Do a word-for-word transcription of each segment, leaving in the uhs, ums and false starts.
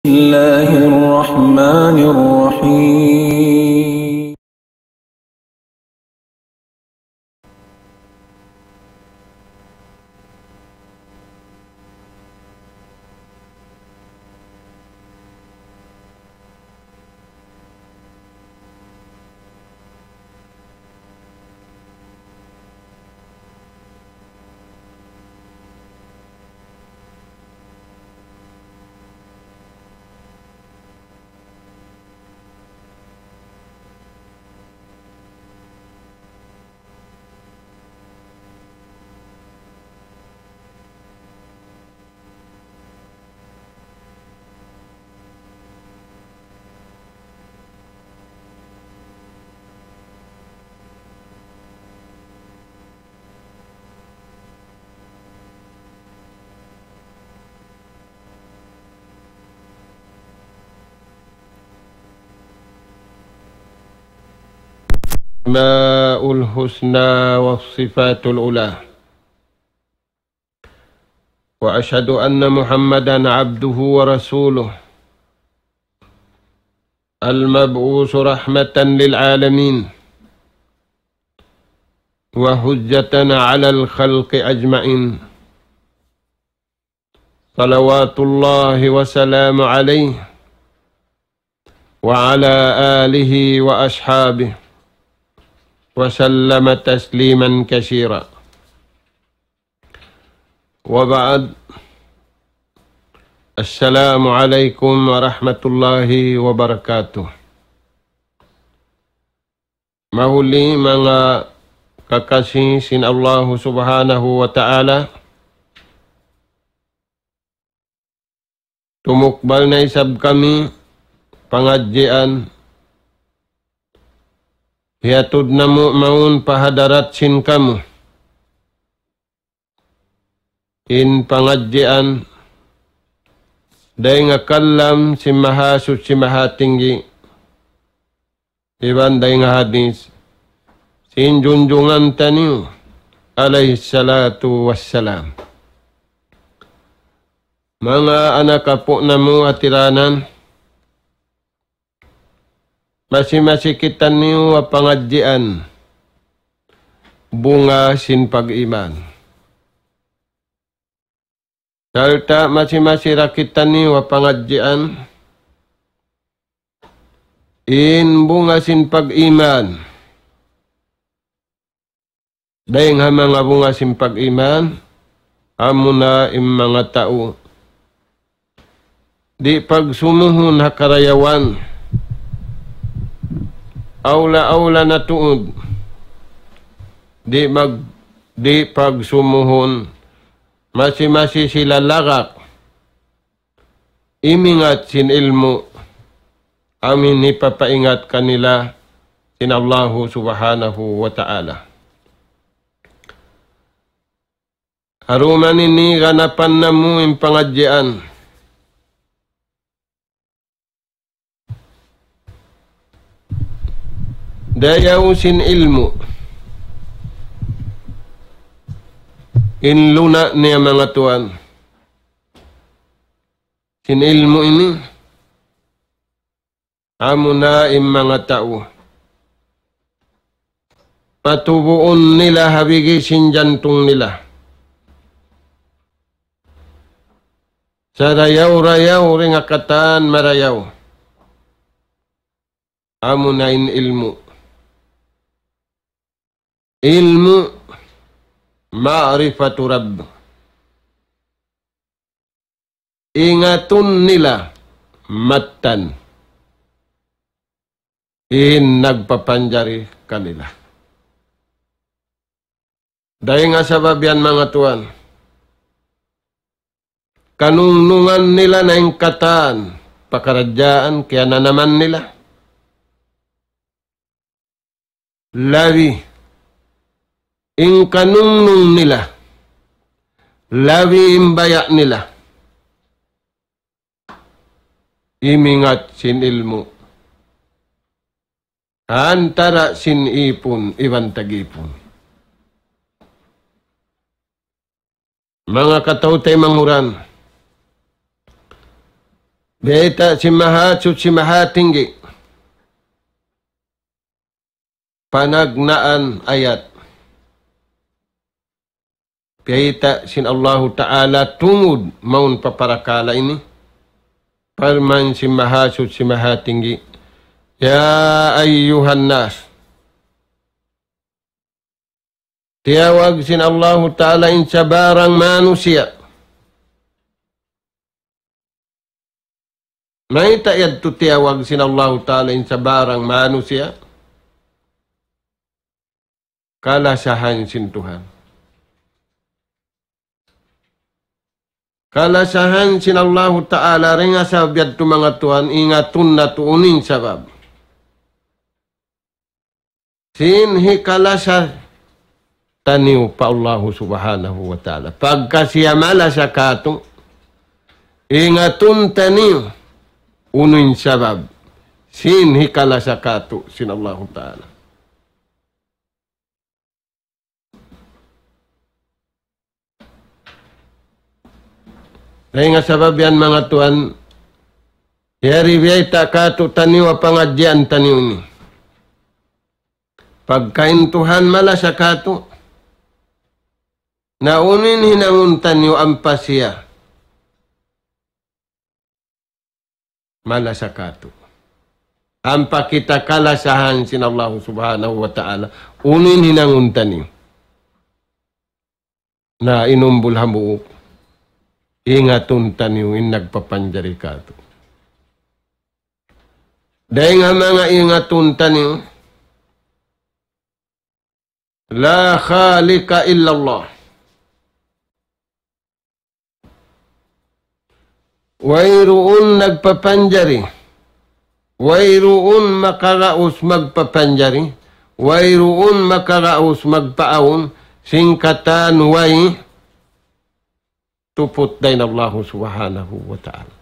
الله الرحمن الرحيم. الأسماء الحسنى والصفات العلى. وأشهد أن محمدا عبده ورسوله المبعوث رحمة للعالمين وحجة على الخلق أجمعين. صلوات الله وسلامه عليه وعلى آله وأصحابه وسلم تسليما كثيرا. وبعد. السلام عليكم ورحمة الله وبركاته. Mahuli manga kakasi sin Allahu Subhanahu wa Ta'ala, tumukbal na isab kami pangadjian hiyatud namu' mawn pa hadarat sin kamu. In pangadjian dayn ha kalam sin Mahasuchi Mahatinggi, iban dayn ha hadis sin junjungan taniyu alayhi salatu wassalam. Manga anak apu' namu' ha tiranan, masi-masi kitaniyu ha pangadjian bunga sin pag-iman. Sarta' masi-masi da kitaniyu ha pangadjian in bunga sin pag-iman. Dayn ha manga bunga sin pag-iman, amuna in manga tau di' pagsumuhun ha karayawan, awla-awla na tuud di' mag-, di' pagsumuhun, masi-masi sila lagak imingat sin ilmu' amun hipapaingat kanila sin Allahu Subhanahu wa Ta'ala. Ha dum ini ganapan namu' in pangadjian. Dayaw sin ilmu'. In luna' niya manga tuwan sin ilmu' ini, amuna in manga tau patubuun nila ha bigi sin jantung nila. Sarayaw-rayaw dayn ha katan marayaw. Amuna in ilmu'. Ilmu' ma'rifatu Rabb. Ingatun nila mattan in nagpapanjari kanila. Dayn ha sabab yan, manga tuwan, kanungnungan nila na in katan pakaradjaan kiyananaman nila. Labi in kanungnung nila, labi in baya' nila imingat sin ilmu' antara' sin ipun iban tag-ipun. Manga kataw-taymanghuran, Biyayta' sin Mahasuchi Mahatinggi. Panagnaan ayat. Biyayta' sin Allahu Ta'ala tungud mawn pa parakala' ini. Parman sin Mahasuchi Mahatinggi, يا أيها الناس. Tiyawag sin Allahu Ta'ala in sabarang manusiya'. Mayta' yadtu tiyawag sin Allahu Ta'ala in sabarang manusiya'? Kalasahan sin Tuhan. Kalasahan sin Allahu Ta'ala, dayn ha sabab yadtu manga tuwan, ingatun natu' unu in sabab. Sin hikalasa taniyu pa Allahu Subhanahu wa Ta'ala. Pagka siya malasa katu', ingatun taniyu unu in sabab sin hikalasa katu' sin Allahu Ta'ala. Dayn ha sabab yan manga tuwan, yari biyayta' katu' taniyu ha pangadjian taniyu ini. Pagka in Tuhan malasa katu', na unu in hinangun taniyu ampa siya malasa katu'. Ampa kita kalasahan sin Allahu Subhanahu wa Ta'ala, unu in hinangun taniyu? Na in umbul hambuuk, ingatun taniyu in nagpapanjari katu'. Dayn ha manga ingatun taniyu, لا خالق إلا الله. Wayruun nagpapanjari. Wayruun makaraus magpapanjari. Wayruun makaraus magpaawn. Sin katan way tuput dayn Allahu Subhanahu wa Ta'ala.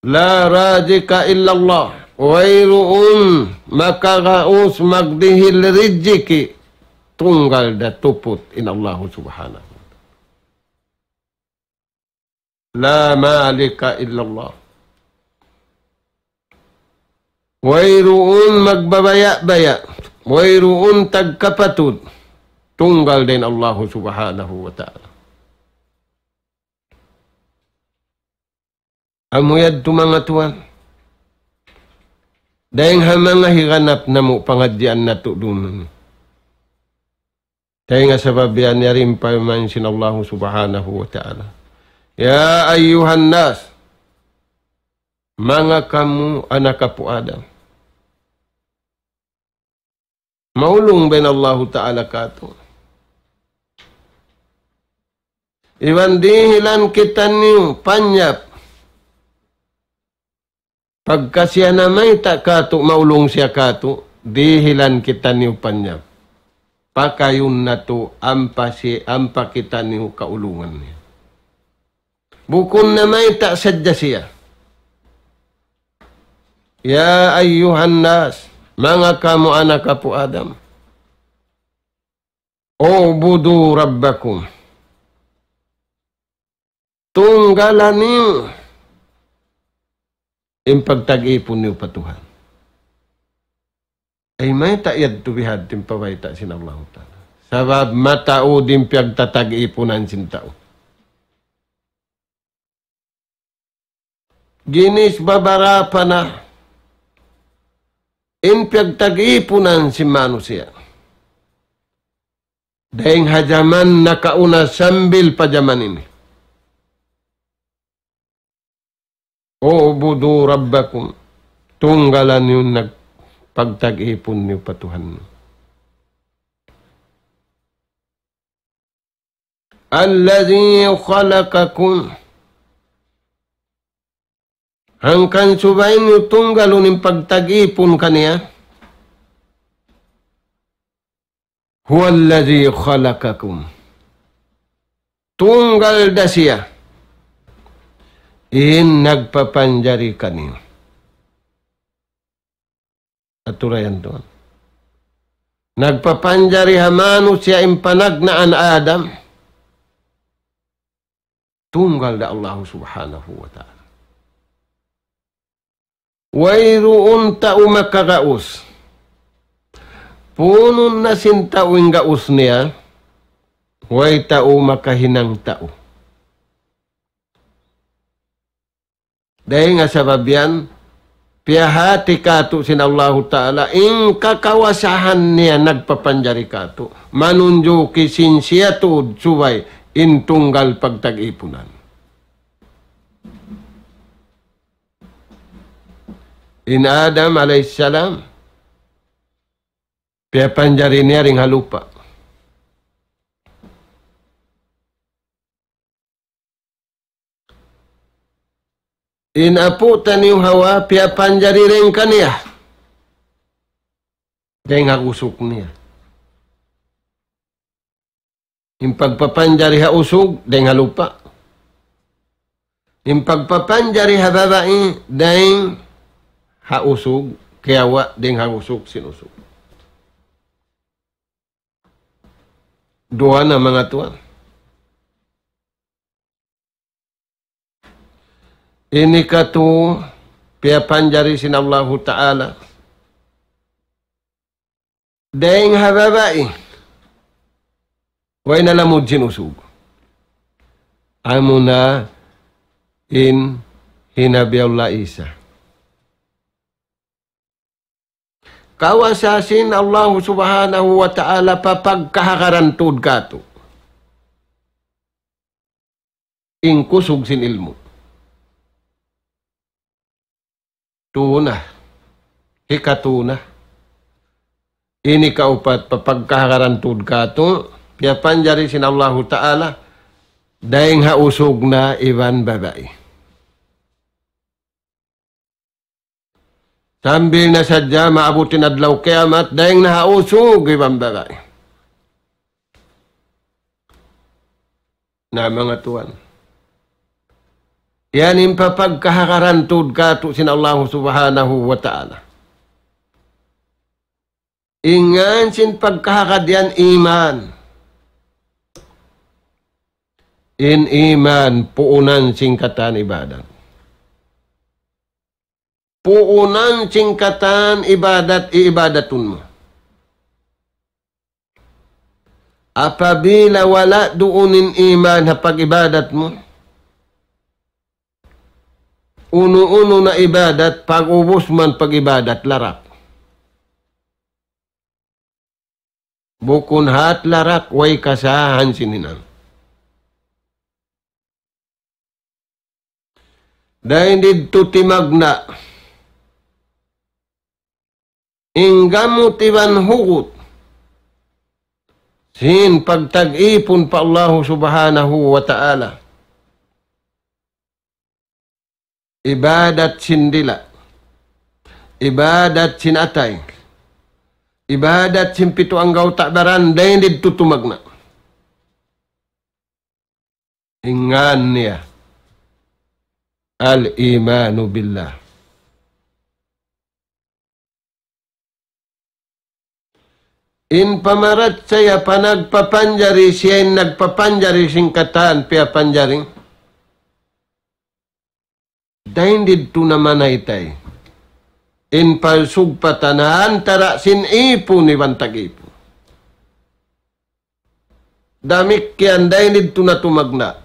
لا رازق إلا الله. Wayruun makaraus magdihil rijiki tunggal da tuput in Allahu Subhanahu wa Ta'ala. لا مالك إلا الله. Wayruun magbabaya'-baya', wayruun tagkapatud, tunggal dayn Allahu Subhanahu wa Ta'ala. Amu yadtu manga tuwan. Dayn ha manga higanap namu' pangadjian natu' duun. Dayn ha sabab yan yari in parman sin Allahu Subhanahu wa Ta'ala. يا أيها الناس, manga kamu anak apu' Adam. Maulung ba in Allahu Ta'ala katu'? Iban dihilan kitaniyu panyap. Pagka siya namayta' katu', maulung siya katu', dihilan kitaniyu panyap. Pakayun natu' ampa si-, ampa kitaniyu kaulungan niya. Bukun namayta' sadja siya. يا أيها الناس, manga kamu anak apu' Adam. اعبدوا ربكم. Tunggala niyu in pagtag-ipun niyu pa Tuhan. Ay mayta' yadtu bihadtu in pabayta' sin Allahu Ta'ala. Sabab mataud in piyagtatag-ipunan sin tau. Ginis babarapa na in piyagtag-ipunan sin manusiya'. Dayn ha jaman nakauna sambil pa jaman ini. اعبدوا ربكم. Tunggala niyu in pagtag-ipun niyu pa Tuhan niyu. الذي خلقكم. Hangkan subay niyu tunggalun in pagtag-ipun kaniya. هو الذي خلقكم. Tunggal da siya in nagpapanjari kaniyu. Aturayan tuwan. Nagpapanjari ha manusiya' in panagnaan Adam. Tunggal da Allah Subhanahu wa Ta'ala. Wayruun tau makagaus. Punun na sin tau in gaus niya, way tau makahinang tau. Dayn ha sabab yan, piyahati katu' sin Allahu Ta'ala, in kakawasahan niya nagpapanjari katu', manunjuki sin siya tuud subay in tunggal pagtag-ipunan. In Adam alayhis salam, piyapanjari niya dayn ha lupa'. In apu' taniyu Hawa, piyapanjari dayn kaniya. Dayn ha usug niya. In pagpapanjari ha usug, dayn ha lupa'. In pagpapanjari ha babai, dayn ha usug, kiyawa', dayn ha usug, sin usug. Duwa na, manga tuwan. Ini katu' piyapanjari sin Allahu Ta'ala. Dayn ha babai. Way na lamud sin usug. Amuna in hi Nabi Allah Isa. Kawasa sin Allahu Subhanahu wa Ta'ala pa pagkahagaran tuud katu'. In kusug sin ilmu'. Tuna. Hikatuna. Ini kaupat pa pagkahagaran tuud katu', piyapanjari sin Allahu Ta'ala, dayn ha usug na iban babai. Sambil na sadja maabut in adlaw kiyamat, dayn na ha usug iban babai. Na, manga tuwan. Yan in papagkahagaran tuud katu' sin Allahu Subhanahu wa Ta'ala. In ngan sin pagkahagad yan iman. In iman puunan sin katan ibadat. Puunan sin katan ibadat iibadatun mu. Apabila wala' duun in iman ha pag-ibadat mu, unu-unu na ibadat, pag-ubus man pag-ibadat, larak. Bukun hat larak, way kasahan sin hinang. Dayn didtu timagna' in gamut iban hugut sin pagtag-ipun pa Allahu Subhanahu wa Ta'ala. Ibadat sin dila', ibadat sin atay, ibadat sin pitu anggawta' baran, dayn didtu tumagna'. In ngan niya, al-imanu billah. In pamarachaya pa nagpapanjari, siya in nagpapanjari sin katan piyapanjari. Dayn didtu namanaytay in palsugpatan ha antara' sin ipun iban tag-ipun. Damikkiyan dayn didtu na tumagna'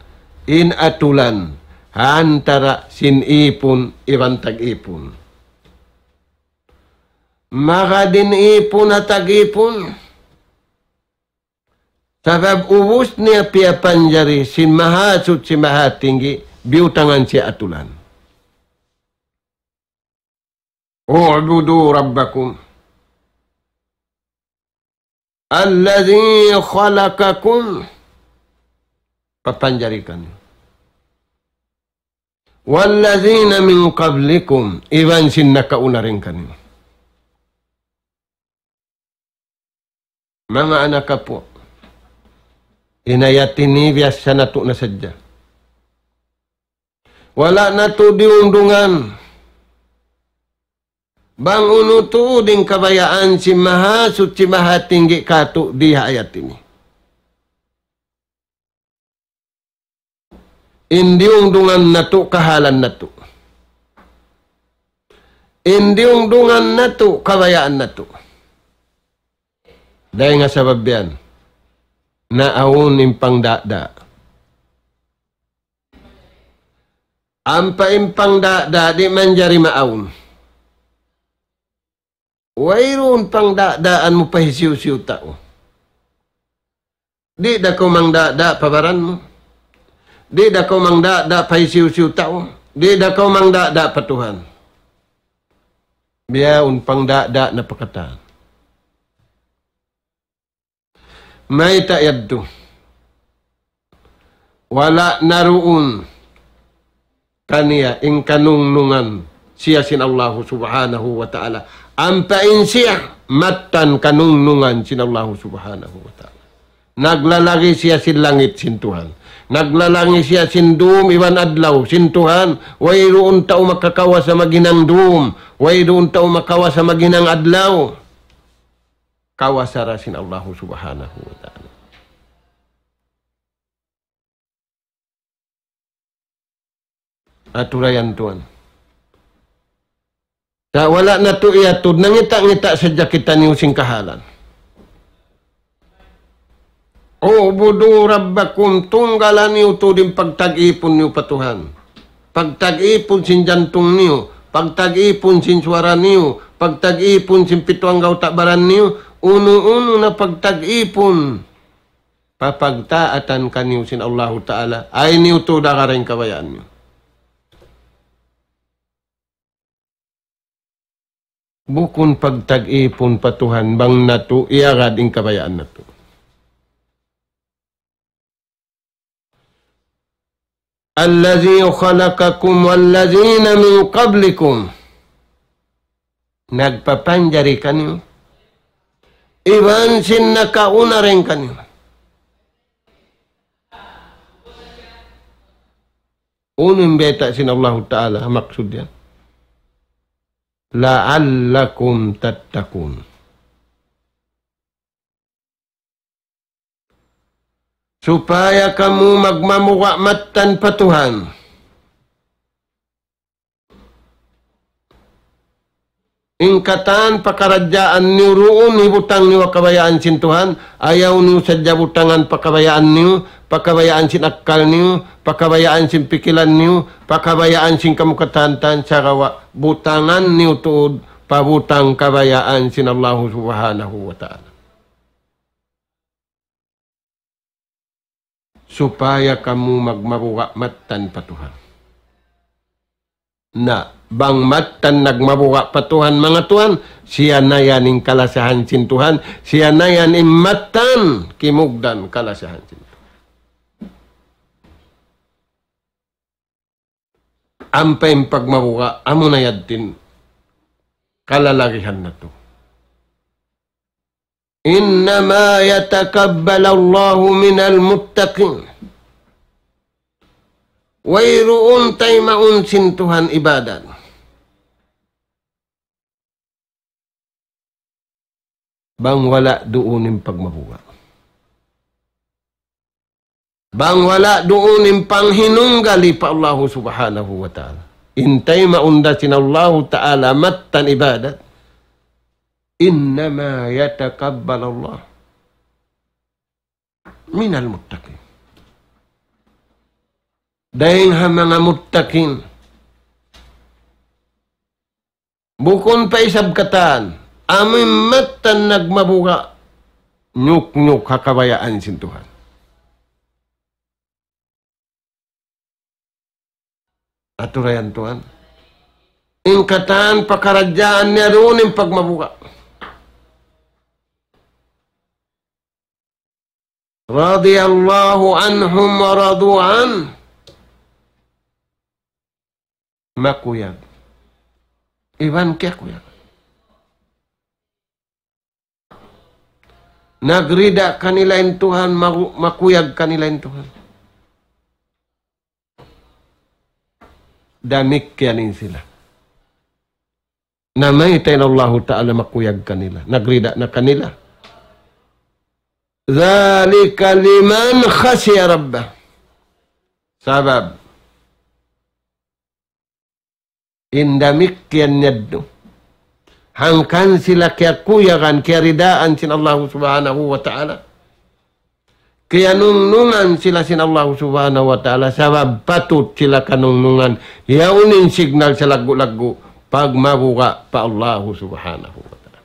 in atulan ha antara' sin ipun iban tag-ipun. Magad in ipun ha tag-ipun. Sabab ubus niya piyapanjari sin Mahasuchi Mahatinggi, biyutangan siya atulan. اعبدوا ربكم الذي خلقكم. Papanjari kaniyu. والذين من قبلكم, iban sin nakauna dayn kaniyu. Manga anak apu', in ayat ini biyassa natu' na sadja. Wala' natu' diyungdungan bang unu tuud in kabayaan sin Mahasuchi Mahatinggi katu' di ha ayat ini. In diyungdungan natu' kahalan natu'. In diyungdungan natu' kabayaan natu'. Dayn ha sabab yan, naawn in pangdada. Ampa in pangdada di' manjari maawn. Wayruun pangdadaan mu pa hisiyu-siyu tau. Di' da kaw mangdada pa baran mu. Di' da kaw mangdada pa hisiyu-siyu tau. Di' da kaw mangdada pa Tuhan. Biyaun pangdada na pa katan. Mayta' yadtu? Wala' na duun kaniya in kanungnungan siya sin Allahu Subhanahu wa Ta'ala. Ampa in siya mattan kanungnungan sin Allahu Subhanahu wa Ta'ala. Naglalagi siya sin langit sin Tuhan. Naglalagi siya sin dum iban adlaw sin Tuhan. Wayruun tau makakawasa maghinang dum. Wayruun tau makawasa maghinang adlaw. Kawasa da sin Allahu Subhanahu wa Ta'ala. Atura yan tuwan. Sa' wala' natu' iyatud, nangita'-ngita' sadja kitaniyu sin kahalan. اعبدوا ربكم, tunggala niyu tuud in pagtag-ipun niyu pa Tuhan. Pagtag-ipun sin jantung niyu, pagtag-ipun sin suwara niyu, pagtag-ipun sin pitu anggawta' baran niyu, unu-unu na pagtag-ipun pa pagtaatan kaniyu sin Allahu Ta'ala, ayaw niyu tuud agara in kabayaan niyu. Bukun pagtag-ipun pa Tuhan bang natu' iyagad in kabayaan natu'. الذي خلقكم والذين من قبلكم. Nagpapanjari kaniyu iban sin nakauna dayn kaniyu. Unu in bayta' sin Allahu Ta'ala, maksud niya, لعلكم تتقون. Supaya kamu magmabuga' mattan pa Tuhan. In katan pakaradjaan niyu duun hibutang niyu ha kabayaan sin Tuhan, ayaw niyu sadja butangan pa kabayaan niyu, pa kabayaan sin akkal niyu, pa kabayaan sin pikilan niyu, pa kabayaan sin kamu katan-katan, sagawa' butangan niyu tuud pa butang kabayaan sin Allahu Subhanahu wa Ta'ala. Supaya kamu magmabuga' mattan pa Tuhan. Na, bang mattan nagmabuga' pa Tuhan, manga tuwan, siya na yan in kalasahan sin Tuhan, siya na yan in mattan kimugdan kalasahan sin Tuhan. Ampa in pagmabuga', amuna yadtu in kalalagihan natu'. إنما يتقبل الله من المتقين. Wayruun taymaun sin Tuhan ibadat bang wala' duun in pagmabuga'. Bang wala' duun in panghinunggali pa Allahu Subhanahu wa Ta'ala. In taymaun da sin Allahu Ta'ala mattan ibadat. إنما يتقبل الله من المتقين. Dayn ha manga muttaqin. Bukun pa isab katan, amu in mattan nagmabuga', nyuk-nyuk ha kabayaan sin Tuhan. Atura yan tuwan. In katan pakaradjaan niya duun in pagmabuga'. رضي الله عنهم ورضوا عنه. Makuyag iban kiyakuyag. Nagrida kanila in Tuhan, maku-, makuyag kanila in Tuhan. Damikkiyan in sila. Namayta' in Allahu Ta'ala makuyag kanila, nagrida na kanila. ذلك لمن خشي ربه. Sabab In damikkiyan yadtu, hangkan sila kiyakuyagan, kiyaridaan sin Allahu Subhanahu wa Ta'ala. Kiyanungnungan sila sin Allahu Subhanahu wa Ta'ala, sabab patut sila kanungnungan. Yaun in signal salaggu'-laggu', pagmabuga' pa Allahu Subhanahu wa Ta'ala.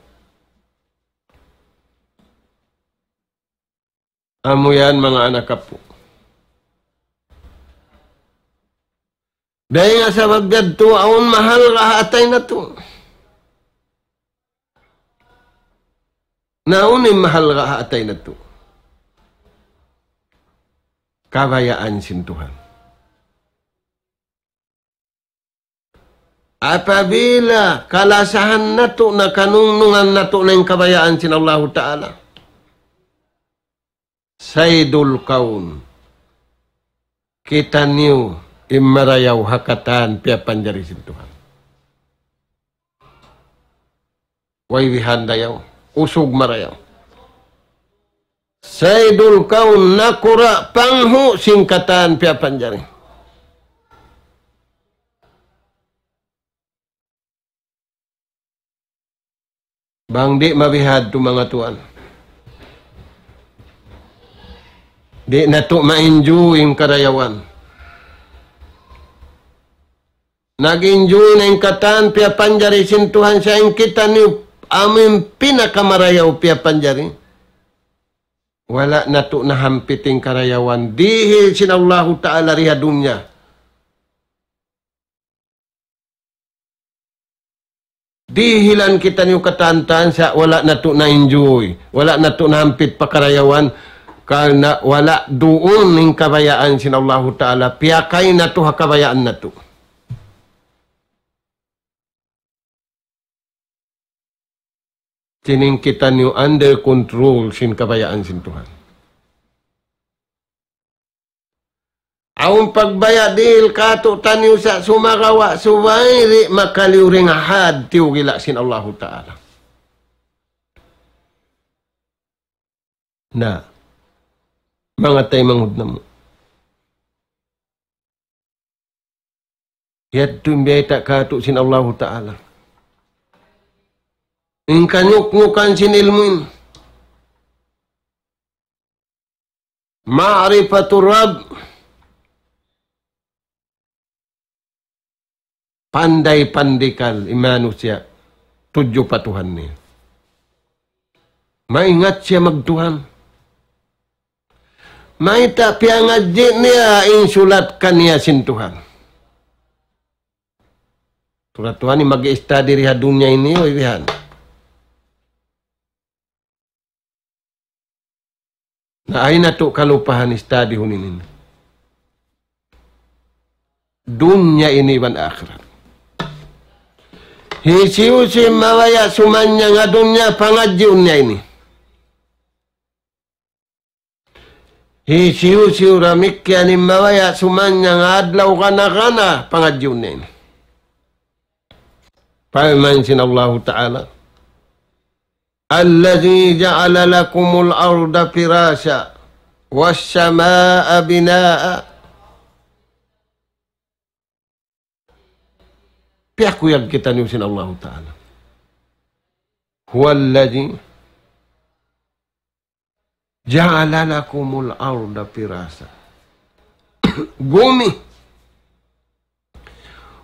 Amu yan, manga anak apu'. Dayn ha sabab yadtu, awn mahalga' ha atay natu'. Na unu in mahalga' ha atay natu'? Kabayaan sin Tuhan. Apabila kalasahan natu' na, kanungnungan natu' na in kabayaan sin Allahu Ta'ala, saydul kawn, kitaniyu in marayaw ha katan piyapanjari sin Tuhan. Way bihan dayaw, usug marayaw. Saydul kawn, nakura' panghu' sin katan piyapanjari. Bang di' mabihadtu, manga tuwan, di' natu' ma-enjoy in karayawan. Nag-enjoy na in katan piyapanjari sin Tuhan, sa' in kitaniyu amu in pinakamarayaw piyapanjari. Wala' natu' nahampit in karayawan dihil sin Allahu Ta'ala di ha dunya. Dihilan kitaniyu katan-katan sa' wala' natu' na-enjoy, wala' natu' nahampit pa karayawan, karna' wala' duun in kabayaan sin Allahu Ta'ala, piyakay natu' ha kabayaan natu'. Sining kitaniyu under control sin kabayaan sin Tuhan. Awn pagbaya' dihil kātu'niyu sa' sumagawa' subay di' makaliyu dayn ha had tiyugila' sin Allahu Ta'ala. Na, manga taymanghud namu'. Yadtu in biyayta' kātu' sin Allahu Ta'ala. In kanyuknyukan sin ilmu' ini. Ma'rifatur Rabb. Panday-pandikal in manusiya' tudju pa Tuhan niya. Maingat siya magtuhan. Mayta' piyangadji' niya in sulat kaniya sin Tuhan. Tuud tuwan ini mag-study di ha dunya ini, uy, bihan. Na ayaw natu' kalupahan study-hun ini. Dunya ini iban akhirat. Hisiyu-siyu mabaya' sumannang ha dunya pangadjiun niya ini. Hisiyu-siyu damikkiyan in mabaya' sumannang adlaw gana-gana pangadjiun niya ini. Parman sin Allahu Ta'ala, الذي جعل لكم الأرض فراشا والسماء بناء. Piyakuyag kitaniyu sin Allahu Ta'ala. هو الذي جعل لكم الأرض فراشا. Gumi.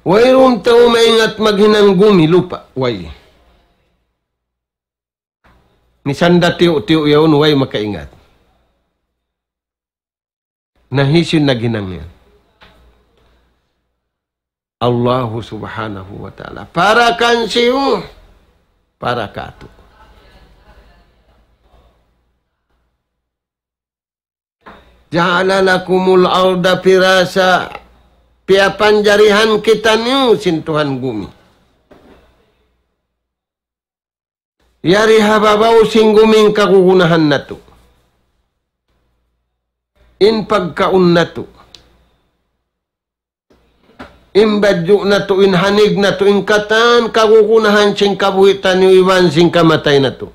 Wayruun tau maingat maghinang gumi, lupa'. Way. Misan da tiyu'-tiyu' yaun, way makaingat. Na hisiyu in naghinang yan? Allahu Subhanahu wa Ta'ala. Para kan siyu, para kātu'. جعل لكم الأرض فراشا. Piyapanjarihan kitaniyu sin Tuhan gumi. Yari ha babaw sin gumi in kagunahan natu'. In pagkaun natu'. In badju' natu', in hanig natu', in katan kagunahan sin kabuhi' taniyu iban sin kamatay natu'.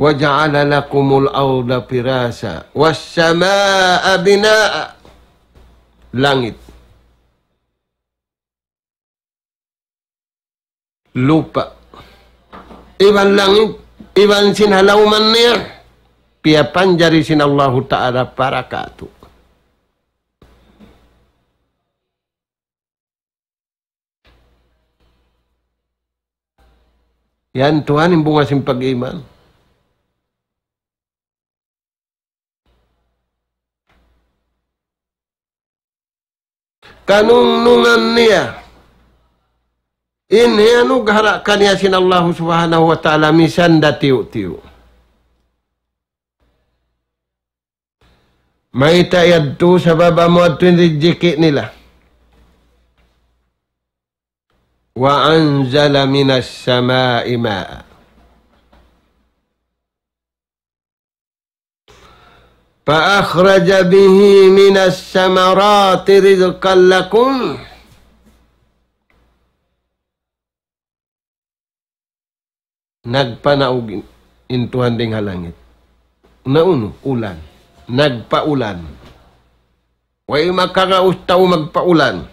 وجعل لكم الأرض فراشا والسماء بناء. Langit. Lupa'. Iban langit, iban sin ha lawman niya, piyapanjari sin Allahu Ta'ala para kātu'. Yan tuwan in bunga sin pag-iman. Kanungnungan niya in hiyanughara' kaniya sin Allahu Subhanahu wa Ta'ala misan da tiyu'-tiyu'. Mayta' yadtu? Sabab amu yadtu in rijiki' nila. وأنزل من السماء ماء فأخرج به من الثمرات رزقا لكم. Nagpanaug in, in Tuhan dayn ha langit. Na unu, ulan. Nagpaulan. Way makaraus tau magpaulan.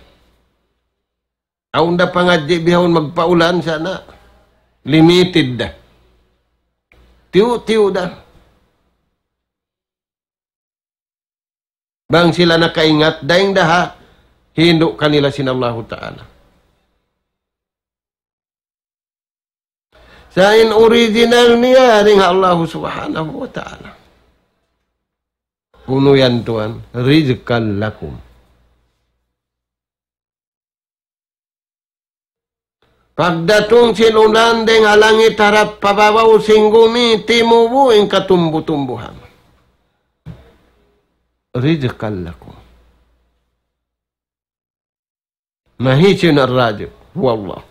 Awn da pangadji' bihaun magpaulan sana. Limited da. Tiyu'-tiyu' da. Bang sila nakaingat, dayn da ha hindu' kanila sin Allahu Ta'ala. Sa' in original niya, dayn ha Allahu Subhanahu wa Ta'ala. Unu yan tuwan, رزقا لكم. Pagdatung sin ulan dayn ha langit harap pa babaw sin gumi, timubu' in katumbu-tumbuhan. رزقا لكم. Na hisiyu in Ar-Raziq? هو الله.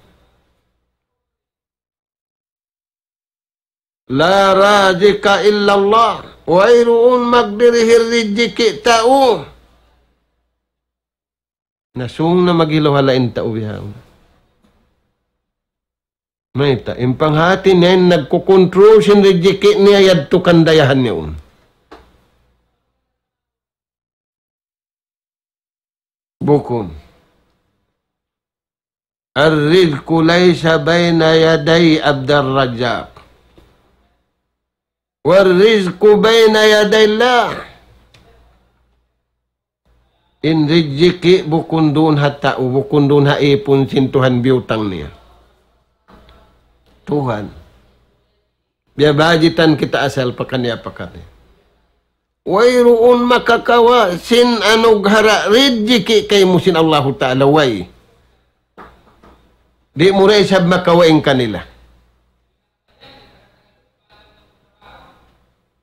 لا رازق إلا الله. Wayruun magdihil rijiki' tau. Na sung na maghilu-hala in tau bihaun. Mayta', in panghati niya in nagkukontrol sin rijiki' niya yadtu kan dayahan niya yaun. Bukun. الرزق ليس بين يدي عبد الرزاق. والرزق بين يدي الله. In rijiki' bukun duun ha tau, bukun duun ha ipun sin Tuhan biyutang niya. Tuhan. Biyabajitan kita asal pakaniya-pakaniya. Wayruun makakawa' sin anughara' rijiki' kaymu sin Allahu Ta'ala, way. Di' mu da isab makawa' in kanila.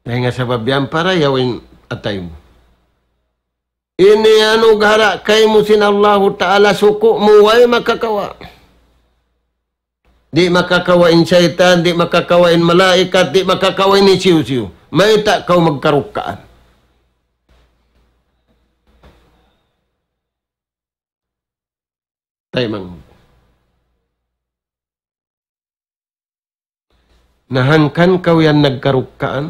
Dayn ha sabab yan parayaw in atay mu. Ini anughara' kaymu sin Allahu Ta'ala, suku' mu way makakawa'. Di' makakawa' in saytan, di' makakawa' in malaikat, di' makakawa' in hisiyu-siyu. Mayta' kaw magkarukkaan? Taymanghud. Na hangkan kaw yan nagkarukkaan?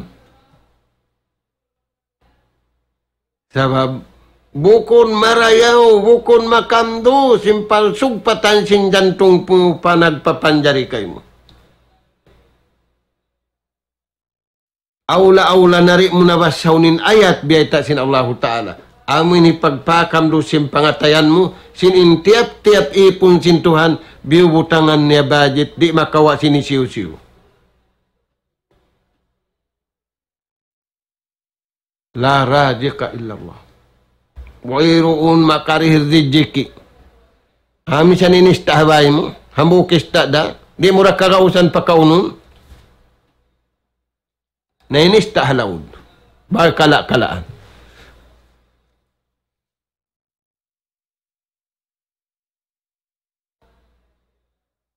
Sabab bukun marayaw, bukun makamdu, sin palsugpatan sin jantung mu pa nagpapanjari kaymu. Awla-awla na di' mu na basahun in ayat biyayta' sin Allahu Ta'ala. Amu ini pagpakamdu sin pangatayan mu, sin in tiyap-tiyap ipun sin Tuhan, biyubutangan niya budget, di' makawa' sin hisiyu-siyu. لا رازق إلا الله. Wayruun makarihil rijiki'. Amu misan in ista' ha bay mu, hambuuk ista' da, di' mu da kagausan pakaunun. Na in ista' ha laud. Barkala'-kalaan.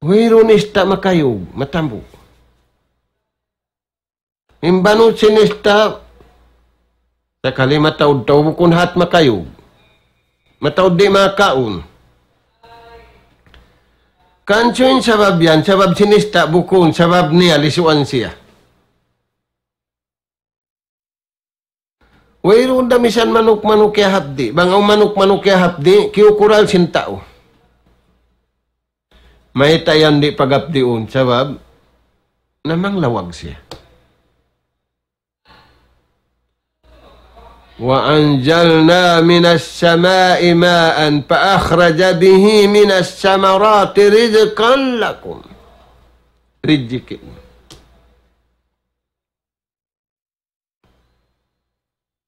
Wayruun ista' makayug, matambuk. In banut sin ista', sakali mataud tau bukun hat makayug. Mataud di' makaun. Kansu in sabab yan, sabab sin ista' bukun, sabab niya lisuan siya. Wayruun da misan manuk-manuk ya hapdi'. Bang awn manuk-manuk ya hapdi', kiyukural sin tau. Mayta' yan di' paghapdiun, sabab namanglawag siya. وأنزلنا من السماء ماء فأخرج به من الثمرات رزقا لكم. Rijiki.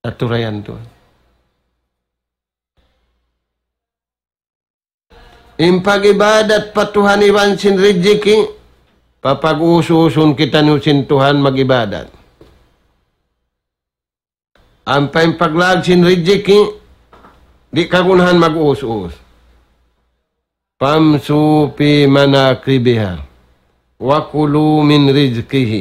Aturayan Tuhan. In pag-ibadat pa Tuhan iban sin rijiki, papag-us-usun kitaniyu sin Tuhan mag-ibadat. Ampa in paglag sin rijiki, di' kagunahan mag-us-us. فامشوا في مناكبها وكلوا من رزقه.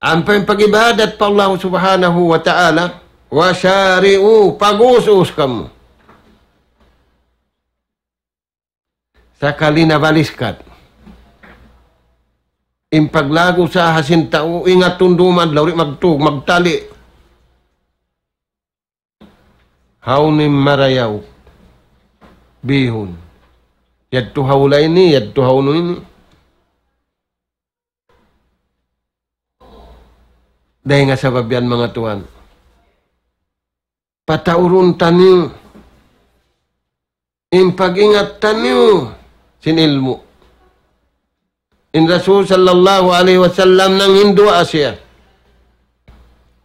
Ampa in pag-ibadat pa Allah Subhanahu wa Ta'ala, وسارعوا, pag-us-us kamu. Sakali na baliskat. In paglagu sa hasin tau, ingat tunduman, lawri magtug, magtali. Hawnu in marayaw bihun. Yadtu ha hula' ini, yadtu ha unu ini. Dayn ha sabab yan, manga tuwan. Pataurun taniyu in pag-ingat taniyu sin ilmu'. In Rasul sallallahu alayhi wasallam nanghinduwaa siya.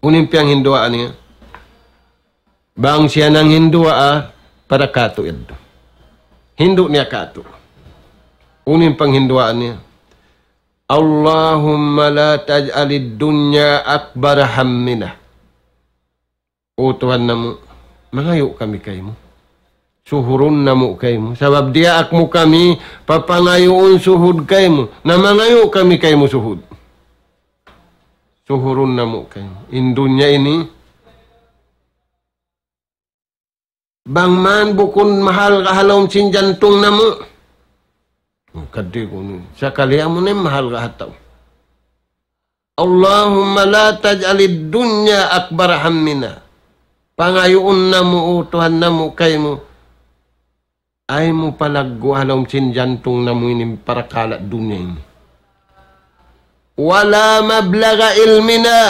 Unu in piyanghinduwaa niya? Bang siya nanghinduwaa para kātu' yadtu. Hindu' niya kātu'. Unu in panghinduwaa niya? اللهم لا تجعل الدنيا أكبر همنا. O Tuhan namu', mangayu' kami kaymu. Suhurun namu' kaymu. Sabab diyaak mu kami, papangayuun suhud kaymu. Na mangayu' kami kaymu suhud. Suhurun namu' kaymu. In dunya ini, bang man bukun mahal ka ha lawm sin jantung namu'. Kadi kunu'. Sakali amu na in mahal ka ha tau. اللهم لا تجعل الدنيا أكبر همنا. Pangayuun namu', O Tuhan namu', kaymu. Ayaw mu palaggu' ha lawm sin jantung namu' ini in parakala' dunya ini. ولا مبلغ علمنا.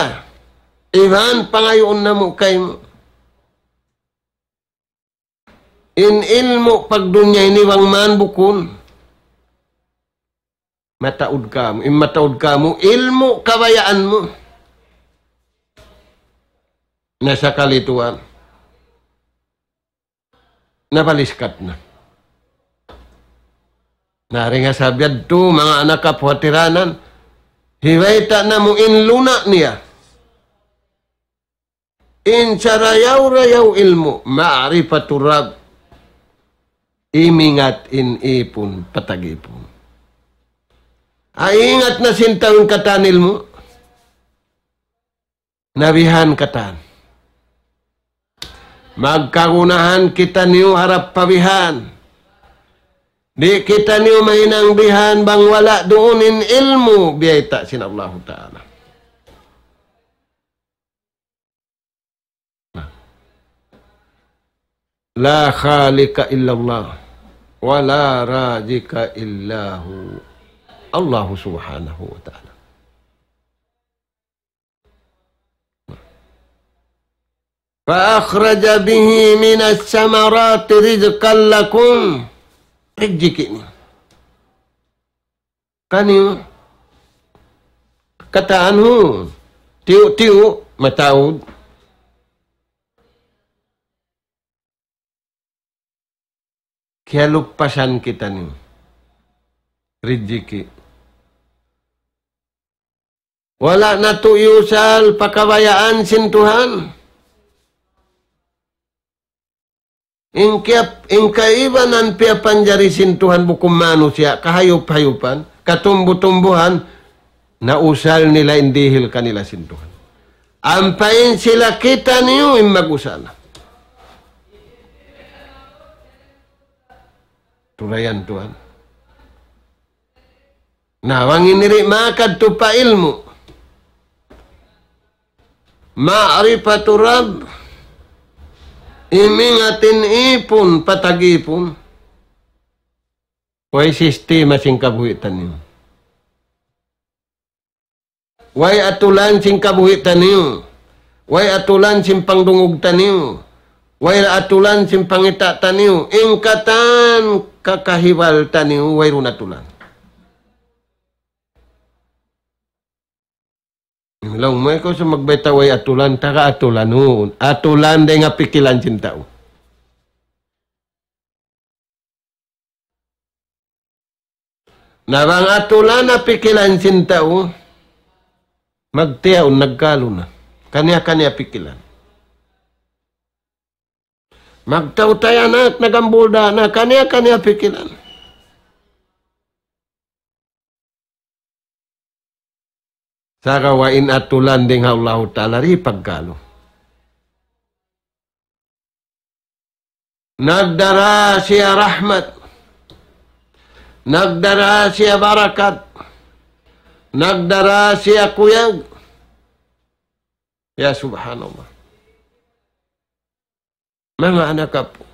Iban pangayuun namu' kaymu. In ilmu' pagdunya ini bang man bukun mataud kamu. In mataud kamu, ilmu' kabayaan mu. Na sakali tuwan, nabaliskat na. Na dayn ha sabab yadtu, manga anak kapuhatiranan, hibayta' namu' in luna' niya. In sarayaw-rayaw ilmu', معرفة الرب. Imingat in ipun, patag ipun. Ay ingat na sin tau in katan ilmu'. Na bihan katan. Magkagunahan kitaniyu harap pa bihan. Di' kitaniyu mahinang bihan bang wala' duun in ilmu' biyayta' sin Allahu Ta'ala. لا خالق إلا الله ولا رازق إلا هو. Allah Subhanahu wa Ta'ala. فأخرج به من الثمرات رزقا لكم. Rijiki ini. Kaniyu, katan hu, tiyu'-tiyu', mataud. Kiyalupasan kitaniyu rijiki. Wala' natu' iyusal pa kabayaan sin Tuhan. In kiyap-, in kaibanan piyapanjari sin Tuhan bukun manusiya', kahayup-hayupan, katumbu-tumbuhan, nausal nila in dihil kanila sin Tuhan. Ampa in sila kitaniyu in mag-usal. Tulayan Tuhan. Na, bang ini di' makadtu pa ilmu'. Ma'rifatur Rabb, imingatin ipun, patag ipun. Way sistema sin kabuhi' taniyu. Way atulan sin kabuhi' taniyu. Way atulan sin pangdungug taniyu. Way atulan sin pangita' taniyu. In katan kakahibal taniyu, wayruun atulan. Laung mu, ikaw sa' magbayta' way atulan, taga atulan, huun. Atulan dayn ha pikilan sin tau. Na bang atulan na pikilan sin tau, magtiyaun, nagkalu na. Kaniya-kaniya pikilan. Magtautay anak, nagambul da na, kaniya-kaniya pikilan. Sagawa' in atulan dayn ha Allahu Ta'ala di' pagkalu. Nagdara siya rahmat. Nagdara siya barakat. Nagdara siya kuyag. Ya subhanallah. Manga anak apu'.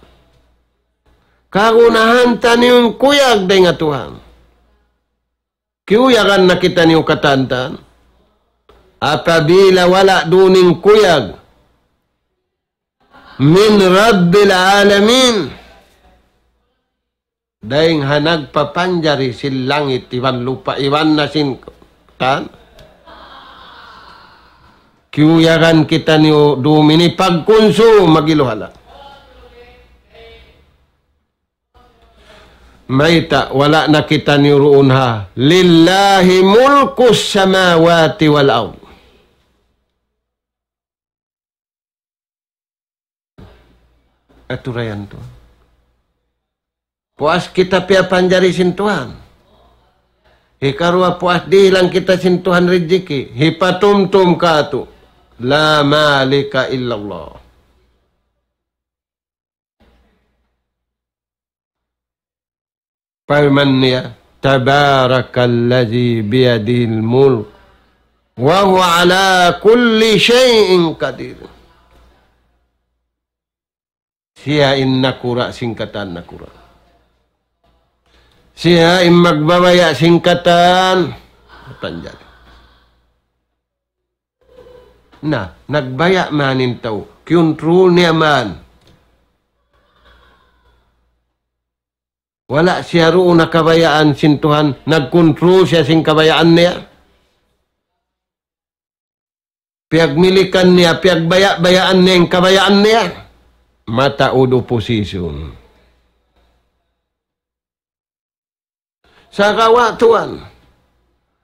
Kagunahan taniyu in kuyag dayn ha Tuhan. Kiyuyagan na kitaniyu katan-katan. Apabila wala' duun in kuyag min Rabbil Alamin. Dayn ha nagpapanjari sin langit iban lupa' iban na sin tan. Kiyuyagan kitaniyu dum ini pagkunsum magiluhala. Mayta', wala' na kitaniyu duun ha. Lillahi mulkus samawati wal ard. Aturayan Tuhan. Puas kita piyapanjari sin Tuhan. Hikaruwa puas dihilan kita sin Tuhan rijiki. Hipatumtum katu'. La malika illallah. Parman niya, تبارك الذي بيده الملك وهو على كل شيء قدير. Siya in nakura' sin katan nakura'. Siya in magbabaya' sin katan panjari. Na, nagbaya' man in tau. Kiyuntrul niya man. Wala' siya duun ha kabayaan sin Tuhan. Nagkuntrul siya sin kabayaan niya. Piyagmilikan niya, piyagbaya'-bayaan niya in kabayaan niya. Mataud oposition. Sagawa' tuwan,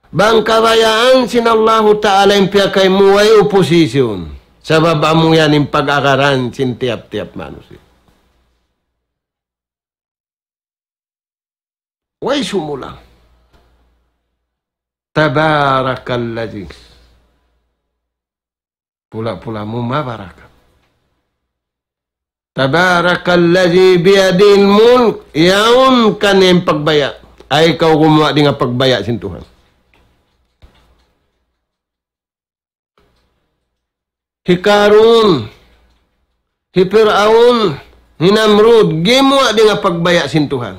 bang kabayaan sin Allahu Ta'ala in piyakay mu way oposition, sabab amu yan in pag-agaran sin tiyap-tiyap manusiya'. Way sumulang. تبارك الذي. Pula-pula mu mabarakat. تبارك الذي بيده الملك. Yaun kaniya in pagbaya'. Ay kaw gumuwa' dayn ha pagbaya' sin Tuhan. Hi Karun, hi Piraun, hi Namrud, gimuwa' dayn ha pagbaya' sin Tuhan.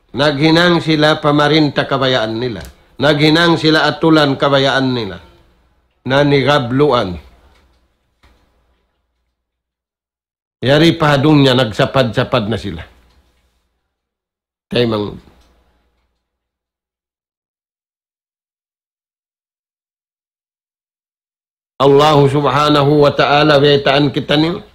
Naghinang sila pamarinta kabayaan nila. Naghinang sila atulan kabayaan nila. Na nigabluan. Yari pa ha dunya nagsapad-sapad na sila. Taymang. Allahu Subhanahu wa Ta'ala, baytaan kitaniyu.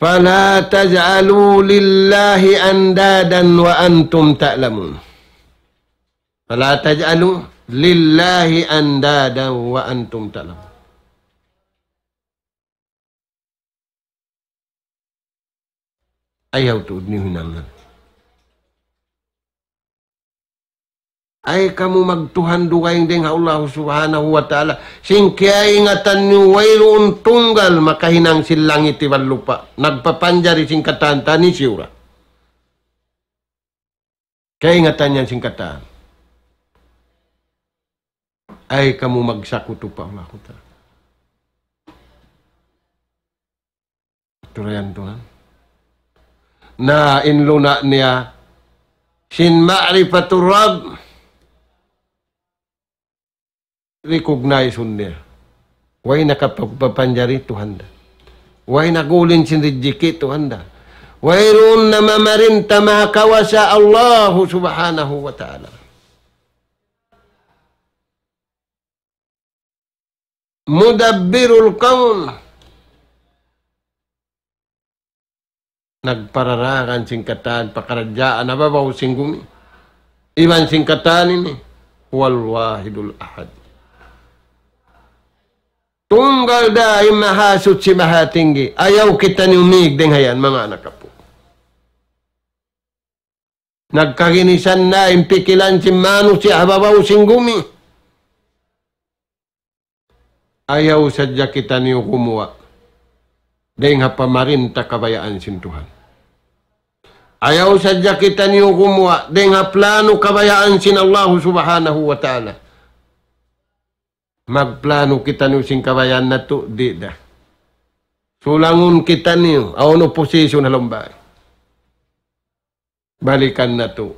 فلا تجعلوا لله أندادا وأنتم تعلمون. فلا تجعلوا لله أندادا وأنتم تعلمون. Ayaw tuud niyu hinangan. Ay kamu magtuhan dugaing dayn ha Allah Subhanahu wa Ta'ala. Sin kiyaingatan niyu wayruun tunggal makahinang sin langit iban lupa'. Nagpapanjari sin katan-katan, siya ra. Kaingatan niya sin katan. Ay kamu magsakutu pa Allahu Ta'ala. Turayan tunan. Na in luna' niya, sin ma'rifatur Rabb, recognize niya. Way nakapagpapanjari Tuhan da. Way nagulin sin rijiki Tuhan da. Wayruun namamarinta mahakawasa Allahu Subhanahu wa Ta'ala. Mudabbirul kawn. Nagpararakan sin katan pakaradjaan ha babaw sin gumi. Iban sin katan ini. Huwal wahidul ahad. Tunggal da in Mahasuchi Mahatinggi. Ayaw kitaniyu mīg dayn ha yan, manga anak apu'. Nagkaginisan na in pikilan sin manusiya' ha babaw sin gumi. Ayaw sadja kitaniyu gumuwa' dayn ha pamarinta kabayaan sin Tuhan. Ayaw sadja kitaniyu gumuwa' dayn ha plano kabayaan sin Allahu Subhanahu wa Ta'ala. Magplano kitaniyu sin kabayaan natu', di' da. Sulangun kitaniyu, awn opposition ha lawm bay. Balikan natu'.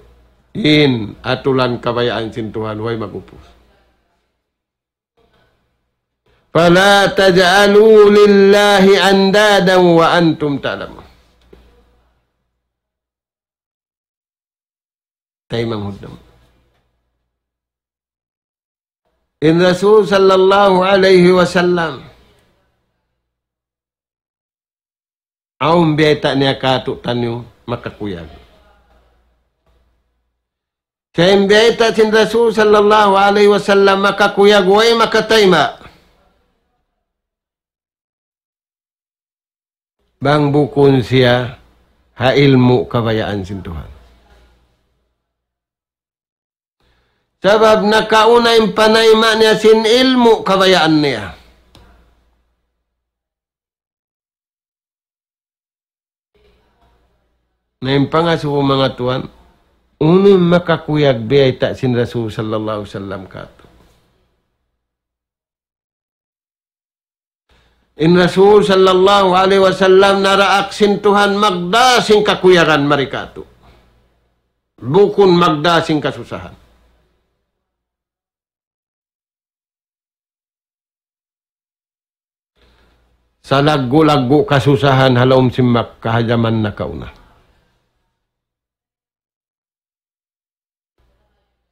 In atulan kabayaan sin Tuhan, way mag-upus. فلا تجعلوا لله أندادا وأنتم تعلمون. Taymanghud namu'. In Rasul sallallahu alayhi wasallam, awn biyayta' niya kātu'niyu makakuyag. Sa' in biyayta' sin Rasul sallallahu alayhi wasallam makakuyag, way makatayma'. Bang bukun siya ha ilmu' kabayaan sin Tuhan. Sabab nakauna in panayma' niya sin ilmu' kabayaan niya. Na in pangasubu manga tuwan, unu in makakuyag biyayta' sin Rasul sallallahu alayhi wasallam kātu'. In Rasul sallallahu alayhi wasallam naraak sin Tuhan magdā sin kakuyagan mari kātu'. Bukun magdā sin kasusahan. Salaggu'-laggu' kasusahan ha lawm sin Makkah ha jaman nakauna.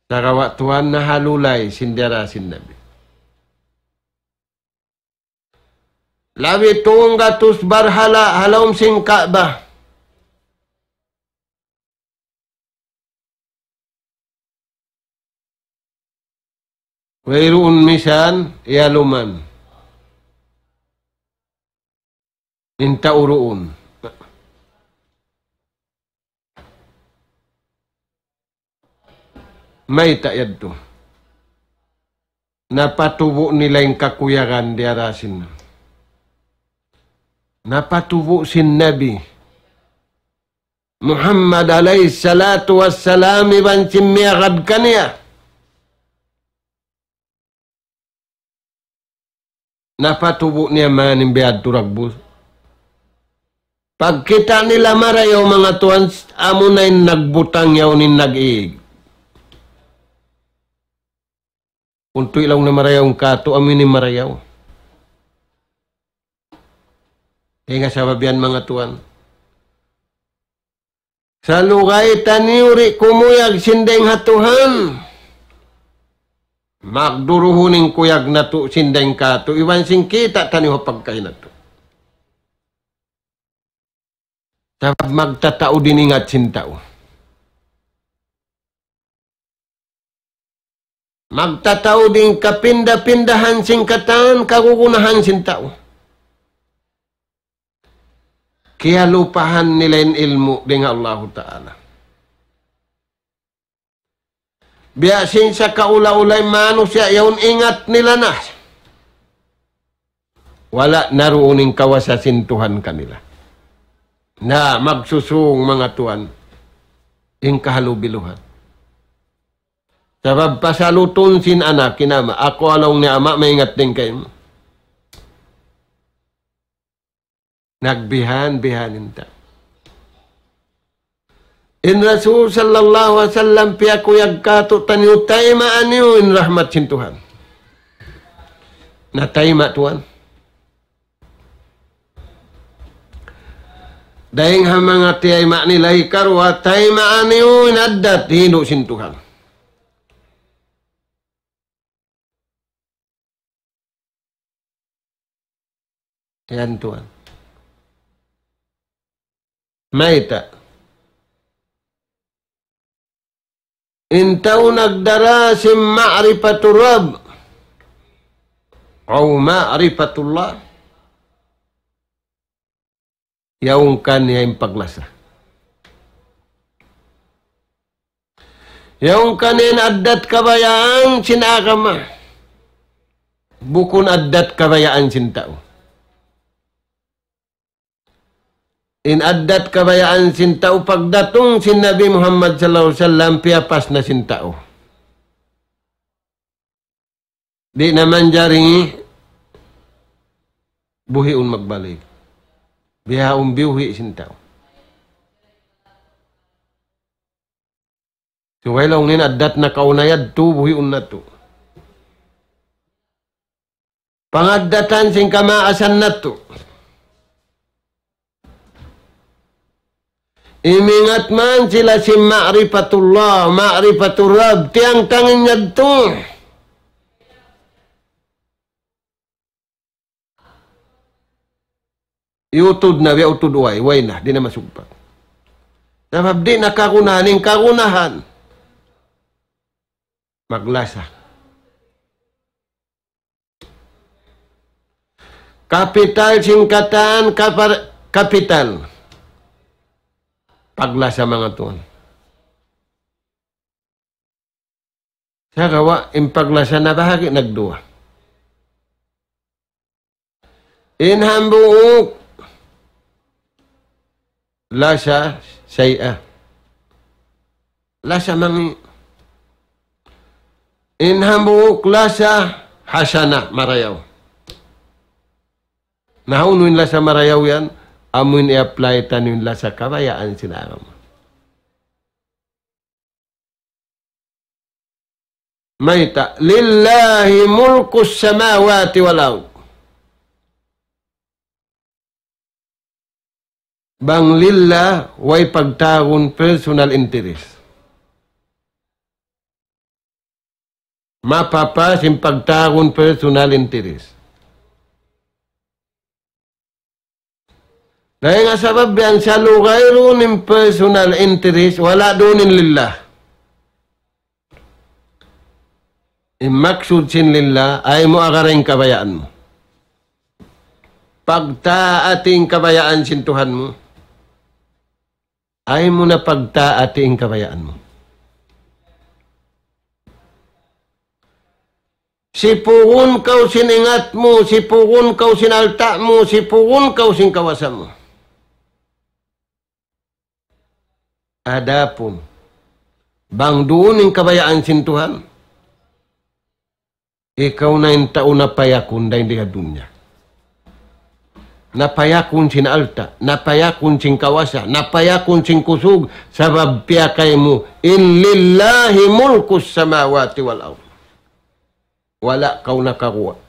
Sagawa' tuwan nahalulay sin diyara sin Nabi. Labi tunggatus barhala' ha lawm sin Ka'bah. Wayruun misan iyaluman. In tau duun. Mayta' yadtu? Napatubu' nila in kakuyagan diyara sin. Napatubu' sin Nabi Muhammad alayhi salatu wassalam iban sin miyagad kaniya. Napatubu' niya man in biyadtu dagbus. Pagkita' nila marayaw manga tuwan, amuna in nagbutang yaun in nag-ig. Kuntu' ilaw na marayaw in katu', amu ini marayaw. Kaya nga sabab yan manga tuwan. Salugay taniyu di' kumuyag sin dayng ha Tuhan. Magduruhun in kuyag natu' sin dayng katu', iban sin kita' taniyu ha pagkahi natu'. Sabab magtataud in ingat sin tau. Magtataud in kapinda-pindahan sin katan kagunahan sin tau. Kiyalupahan nila in ilmu' dayn ha Allahu Ta'ala. Biya' sin sakaula-ula in manusiya' yaun ingat nila na. Wala' na duun in kawasa sin Tuhan kanila. Na magsusūng manga tuwan in kahalubiluhan. Sabab pasalutun sin anak, in ama', aku laung niya ama', maingat dayn kaymu. Nagbihan-bihan in tau. In Rasul sallallahu alayhi wasallam piyakuyag kātu'niyu, tayma'a niyu in rahmat sin Tuhan. Natayma' tuwan. Dayng ha manga tiyayma' nila hikaruwa, tayma'a niyu in addat hindu' sin Tuhan. Yan tuwan. Mayta'? In tau nagdara sin ma'rifatur Rabb, aw ma'rifatullah, yaun kaniya in paglasa. Yaun kaniya in addat kabayaan sin agama. Bukun addat kabayaan sin tau. In addat kabayaan sin tau pagdatung sin Nabi Muhammad sallallahu alayhi wasallam piyapas na sin tau. Di' na manjari buhiun magbalik. Bihaun biyuhi' sin tau. Subay laung niya in addat nakauna yadtu, buhiun natu'. Pangaddatan sin kamaasan natu'. Imingat man sila sin ma'rifatullah, ma'rifatur Rabb, tiyangtang in yadtu. Iyutud na, biya' utud way, way na, di' na masugpat. Sabab di' na kagunahan, in kagunahan. Maglasa. Kapital sin katan, kapar-, kapital. Paglasa manga tuwan. Sagawa' in paglasa nabahagi' nagduwa. In hambuuk lasa sayyi'a. Lasa mangi'. In hambuuk lasa hasana, marayaw. Na unu in lasa marayaw yan, amu in i-apply taniyu in lasa kabayaan sin agama. Mayta', لله ملك السماوات والأرض. Bang lillah, way pagtawagun personal interest. Mapapas in pagtawagun personal interest. Dayn ha sabab yan, salugay duun in personal interest, wala' duun in lillah. In maksud sin lillah, ayaw mu agaran in kabayaan mu. Pagtaati in kabayaan sin Tuhan mu. Ayaw mu na pagtaati in kabayaan mu. Sipugun kaw sin ingat mu, sipugun kaw sin alta' mu, sipugun kaw sin kawasa mu. Adapun, bang duun in kabayaan sin Tuhan, ikaw na in tau napayakun dayn di ha dunya. Napayakun sin alta', napayakun sin kawasa, napayakun sin kusug, sabab piyakay mu, إن لله ملك السماوات والأرض. Wala' kaw nakaguwa'.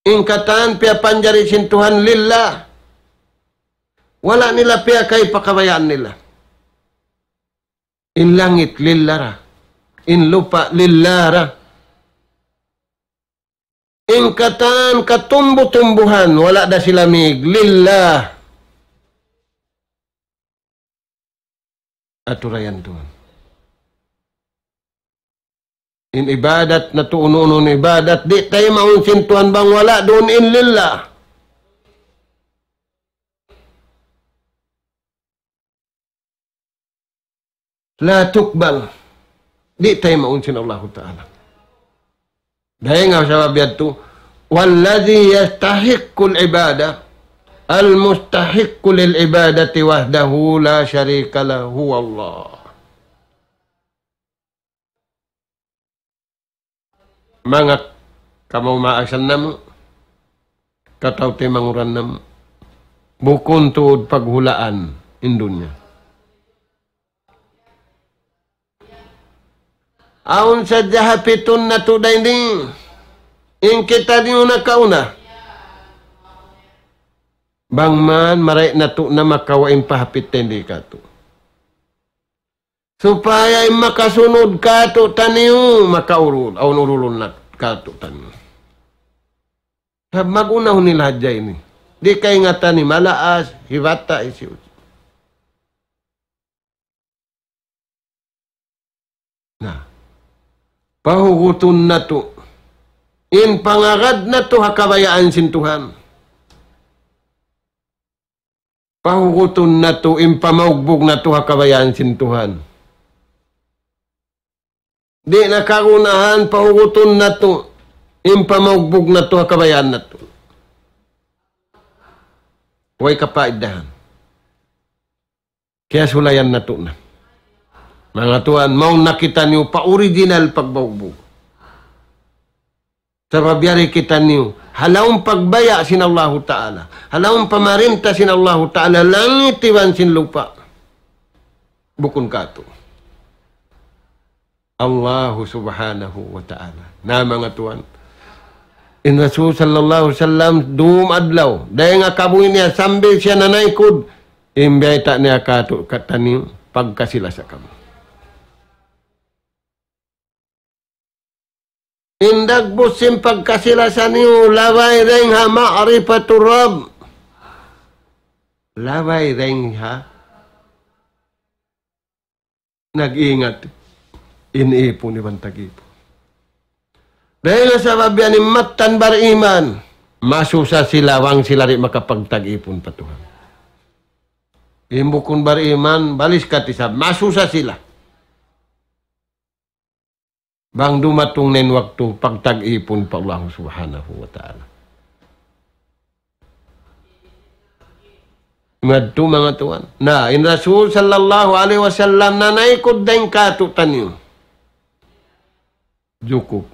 In katan piyapanjari sin Tuhan lillah. Wala' nila piyakay pa kabayaan nila. In langit lillah ra. In lupa' lillah ra. In katan katumbu-tumbuhan, wala' da sila mīg, lillah. Aturayan Tuhan. In ibadat natu', unu-unu in ibadat, di' taymaun sin Tuhan bang wala' duun in lillah. لا تقبل. Di' taymaun sin Allahu Ta'ala. Dayn ha sabab yadtu, والذي يستحق العبادة المستحق للعبادة وحده لا شريك له هو الله. Manga kamaumaasan namu', kataw-taymanghuran namu'. Bukun tuud paghulaan in dunya. Awn sadja hapitun natu' dayn di, in kitaniyu nakauna. Bang man marayaw natu' na makawa' in pahapit dayn di katu'. Supaya in makasunud katu'taniyu makaurul, awn urulun na katu'taniyu. Sabab mag-una hu nila hadja ini. Di' kaingatan hi malaas, hi bata', hisiyu. Na, pahugutun natu' in pangagad natu' ha kabayaan sin Tuhan. Pahugutun natu' in pamaugbug natu' ha kabayaan sin Tuhan. Di' na kagunahan, pahugutun natu' in pamaugbug natu' ha kabayaan natu'. Way kapaidahan. Kiyasulayan natu' na. Manga tuwan, mawn na kitaniyu pa original pagmaugbug. Sabab yari kitaniyu ha lawm pagbaya' sin Allahu Ta'ala, ha lawm pamarinta sin Allahu Ta'ala, langit iban sin lupa'. Bukun katu'. Allahu Subhanahu wa Ta'ala. Na, manga tuwan. In Rasul sallallahu alayhi wasallam dum adlaw, dayn ha kabuhi' niya sambil siya nanaykud, in biyayta' niya katu', kataniyu, pagkasi-lasa kamu. In dagbus sin pagkasi-lasa niyu, labay dayn ha ma'rifatur Rabb. Labay dayn ha nag-ingat in ipun iban tag-ipun. Dayn ha sabab yan in mattan bariman, masusa sila bang sila di' makapagtag-ipun pa Tuhan. In bukun bariman, baliskati sa, masusa sila. Bang dumatung na in waktu pagtag-ipun pa Allah Subhanahu wa Ta'ala. Madtu, manga tuwan. Na, in Rasul sallallahu alayhi wasallam nanaykud dayn katu'taniyu. Jukup.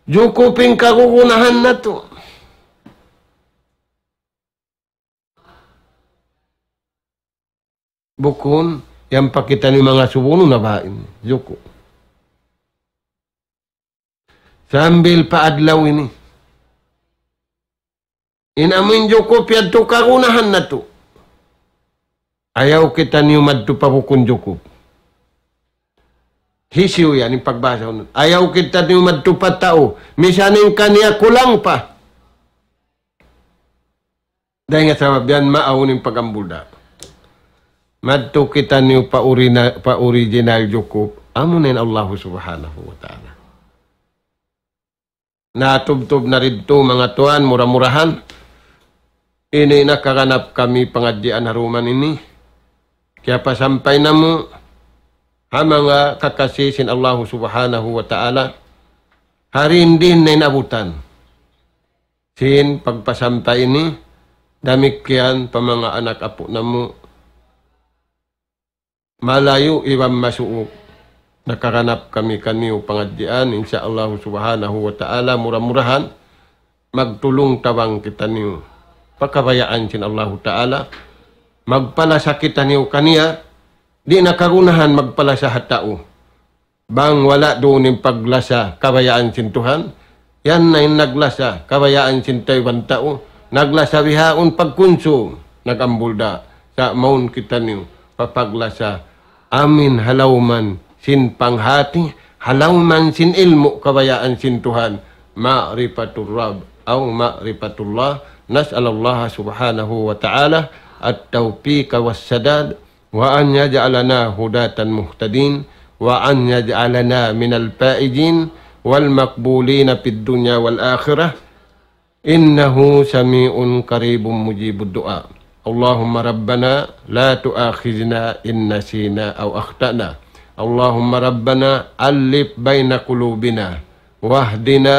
Jukup in kagunahan natu'. Bukun, yan pa kitaniyu mangasubu na baha' ini. Jukup. Sambil pa adlaw ini. In amuin jukup yadtu kagunahan natu'. Ayaw kitaniyu madtu pa bukun jukup. Hisiyu yan in pagbahasa unu. Ayaw kitaniyu madtu pa tau. Misan in kaniya kulang pa. Dayn ha sabab yan, maawn in pag-ambulda'. Madtu kitaniyu pa orina-, pa original jukup. Amuna in Allahu Subhanahu wa Ta'ala. Natubtub na didtu, manga tuwan, mura-murahan. Ini nakaganap kami pangadjian ha dum ini. Kiyapasampay namu' ha manga kakasi sin Allahu Subhanahu wa Ta'ala. Hari in din na in abutan sin pagpasampay ini, damikkiyan pa manga anak apu' namu'. Malayu' iban masuuk, nakaganap kami kaniyu pangadjian, insya Allah Subhanahu wa Ta'ala, mura-murahan, magtulung tabang kitaniyu pa kabayaan sin Allahu Ta'ala, magpalasa kitaniyu kaniya, di' na kagunahan magpalasa ha tau. Bang wala' duun in paglasa kabayaan sin Tuhan, yan na in naglasa kabayaan sin tau iban tau, naglasa bihaun pagkunsum, nag-ambulda', sa' mawn kitaniyu pa paglasa amin ha lawman sin panghati, ha lawman sin ilmu' kabayaan sin Tuhan, ma'rifatur Rabb, aw ma'rifatullah, nas'alallah subhanahu wa ta'ala at-tawfiq was sadad, وأن يجعلنا هداة مهتدين، وأن يجعلنا من الفائزين والمقبولين في الدنيا والآخرة، إنه سميع قريب مجيب الدعاء. اللهم ربنا لا تؤاخذنا إن نسينا أو أخطأنا. اللهم ربنا ألف بين قلوبنا واهدنا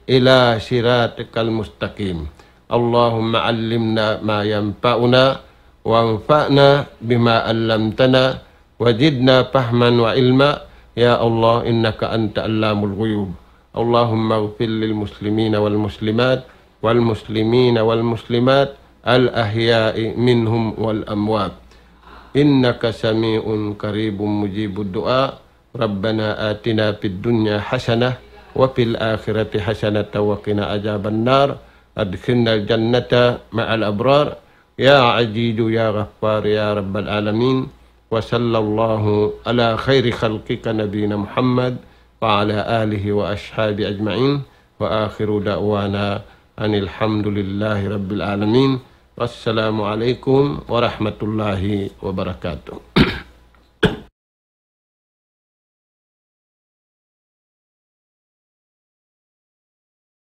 إلى صراطك المستقيم. اللهم علمنا ما ينفعنا وانفعنا بما علمتنا وزدنا فهما وعلما يا الله، إنك أنت علام الغيوب. اللهم اغفر للمسلمين والمسلمات والمسلمين والمسلمات الأحياء منهم والأموات، إنك سميع قريب مجيب الدعاء. ربنا آتنا في الدنيا حسنة وفي الآخرة حسنة وقنا عذاب النار. أدخلنا الجنة مع الأبرار. يا عزيز يا غفار يا رب العالمين. وصلى الله على خير خلقك نبينا محمد وعلى آله وأصحابه أجمعين. وآخر دعوانا أن الحمد لله رب العالمين. والسلام عليكم ورحمة الله وبركاته.